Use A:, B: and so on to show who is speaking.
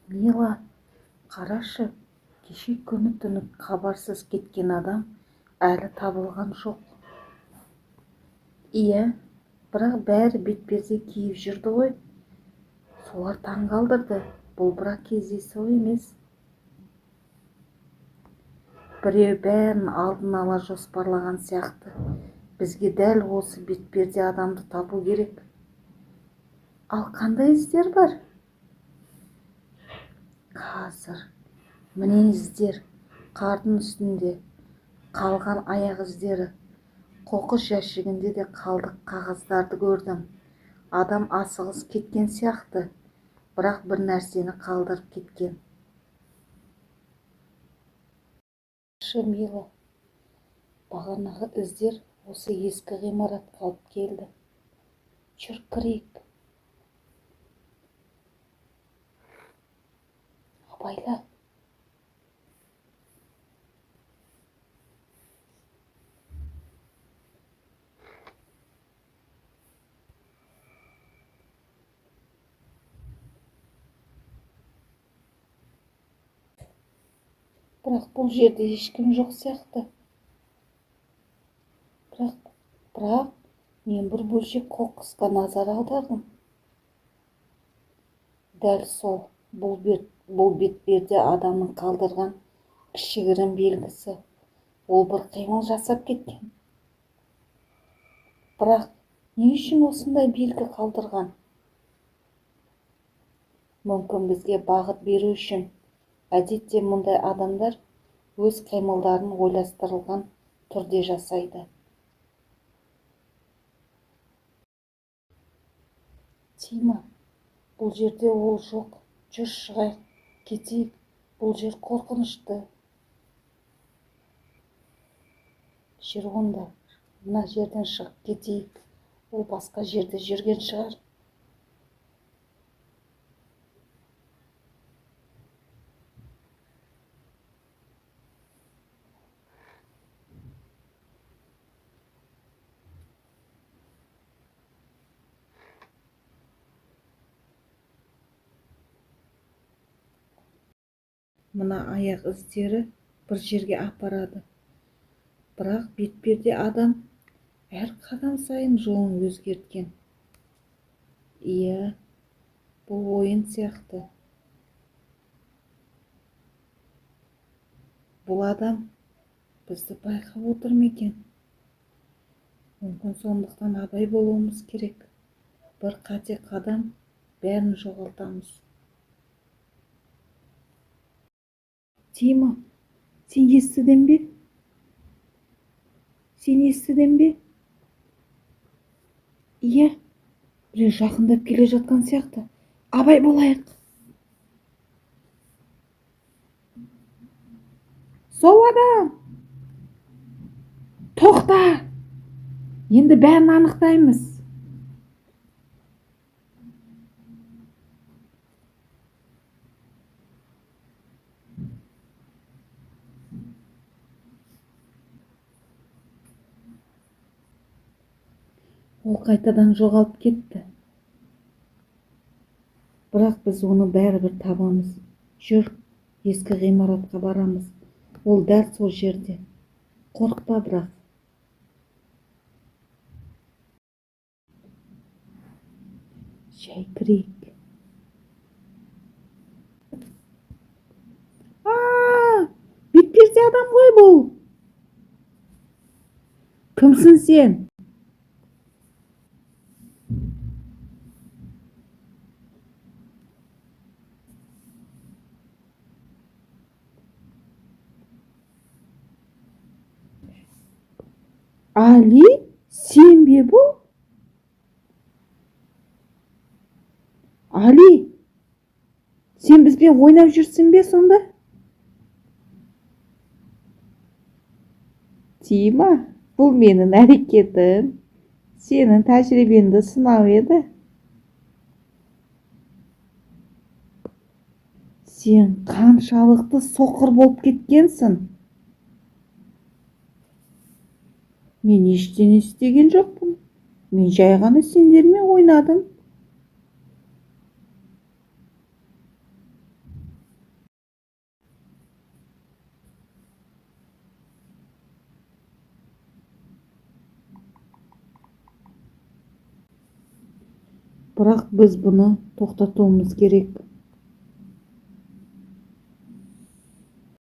A: Мила, қарашы, кеше күні-түні хабарсыз кеткен адам әлі табылған жоқ. Иә, бірақ бәрі бетперде киіп жүрді ғой. Солар таң қалдырды. Бұл бірақ кездейсоқ емес. Біреу бәрін алдын ала жоспарлаған сияқты. Бізге дәл осы бетперде адамды табу керек. Ал қандай іздер бар? Қазір. Міне іздер. Қардың үстінде қалған аяқ іздері. Қоқыс жәшігінде де қалдық қағаздарды көрдім. Адам асығыс кеткен сияқты, бірақ бір нәрсені қалдырып кеткен. Мила, бағанағы іздер осы ескі ғимаратқа алып келді. Жүр, кірейік. Абайла. Бірақ бұл жерде ешкім жоқ сияқты. Бірақ мен бір бөлшек қоқысқа назар аудардым. Дәл сол, бұл бетперде адамның қалдырған кішігірім белгісі. Ол бір қимыл жасап кеткен. Бірақ не үшін осындай белгі қалдырған? Мүмкін бізге бағыт беру үшін. Әдетте мұндай адамдар өз қимылдарын ойластырылған түрде жасайды. Тима, бұл жерде ол жоқ. Жүр, шығайық, кетейік. Бұл жер қорқынышты. Жүр онда, мына жерден шығып кетейік. Ол басқа жерде жүрген шығар. Мына аяқ іздері бір жерге апарады. Бірақ бетперде адам әр қадам сайын жолын өзгерткен. Иә, бұл ойын сияқты. Бұл адам бізді байқап отыр ма екен? Мүмкін сондықтан абай болуымыз керек. Бір қате қадам бәрін жоғалтамыз. Тима, сен естідің бе? Сен естідің бе? Иә, біреу жақындап келе жатқан сияқты. Абай болайық. Сол адам! Тоқта! Енді бәрін анықтаймыз. Ол қайтадан жоғалып кетті. Бірақ біз оны бәрібір табамыз. Жүр, ескі ғимаратқа барамыз. Ол дәл сол жерде. Қорықпа бірақ. Жай кірейік. Бетперде адам ғой бұл. Кімсің сен? Али, сен бе бұл? Али, сен бізбен ойнап жүрсің бе сонда? Тима, бұл менің әрекетім. Сенің тәжірибеңді сынау еді. Сен қаншалықты соқыр болып кеткенсің? Мен ештеңе істеген жоқпын. Мен жай ғана сендермен ойнадым. Бірақ біз бұны тоқтатуымыз керек.